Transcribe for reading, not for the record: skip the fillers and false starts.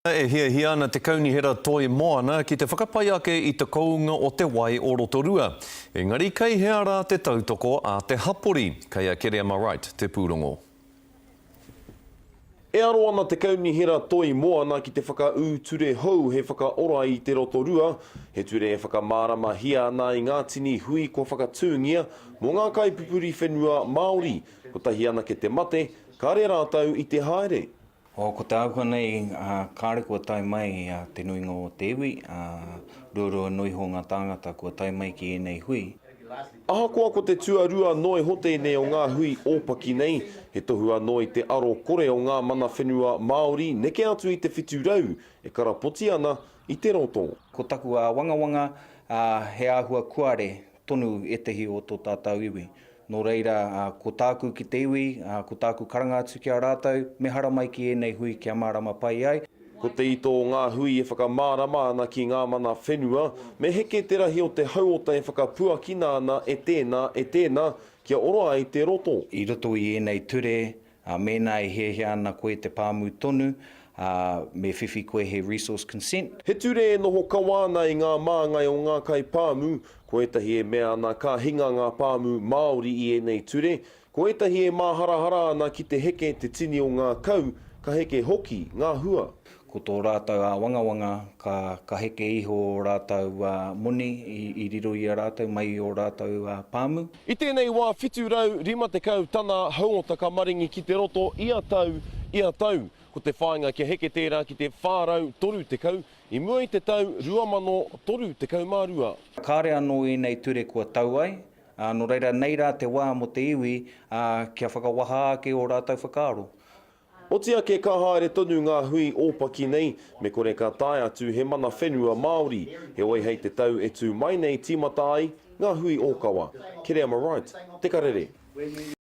E hiahia ana te Kaunihera Toi Moana ki te whakapai ake i te kounga o te wai o Rotorua. Engari kei hea rā te tautoko a te hapori? Kei a Kereama Wright te pūrongo. E aro ana te Kaunihera Toi Moana ki te whakaū ture hou hei whakaora i te Rotorua, he ture e whakamāramahia ana i ngā tini hui kua whakatūngia mō ngā kaipupuri whenua Māori, kotahi anake te mate, kāre rātou i te haere. Oh, ko te āhua nei, kāre kua tae mai te nuinga o te iwi, ruarua noa iho ngā tāngata kua tae mai ki ēnei hui. Ahakoa ko te tuarua noa iho tēnei o ngā hui ōpaki nei, he tohu anō i te aro kore o ngā mana whenua Māori neke atu i te 700 e karapoti ana i te roto. Ko taku āwangawanga, he āhua kuare tonu ētehi o tō tātou iwi. Nō reira, ko tāku ki te iwi, ko tāku karanga atu ki a rātou, me haramai ki ēnei hui kia mārama pai ai. Ko te ito o ngā hui e whakamārama ana ki ngā mana whenua, me heke te rahi o te hauota e whakapuakina ana e tēnā, e tēnā, kia ora ai te roto. I roto i ēnei ture, Ā, mēnā e hiahia ana koe te pāmu tonu, ā, me whiwhi koe he resource consent. He ture e noho kawa ana i ngā māngai o ngā kaipāmu, ko ētahi e mea ana ka hinga ngā pāmu Māori i ēnei ture, ko ētahi e māharahara ana ki te heke te tini o ngā kau, ka heke hoki ngā hua. Ko tō rātou āwangawanga ka, ka heke iho ō rātou moni i, i riro i a rātou mai i ō rātou pāmu. I tēnei wā 750 tana hauota ka maringi ki te roto ia tau, ia tau. Ko te whāinga kia heke tērā ki te 430 i mua i te tau 2032. Kāre anō ēnei ture kua tau ai, ā, nō reira nei rā te wā mō te iwi, ā, kia whakawaha ake ō rātou whakaaro. Oti ake ka haere tonu ngā hui ōpaki nei, me kore ka tae atu he mana whenua Māori. Heoi hei te tau e tū mai nei tīmata ai ngā hui ōkawa. Kereama Wright, Te Karere.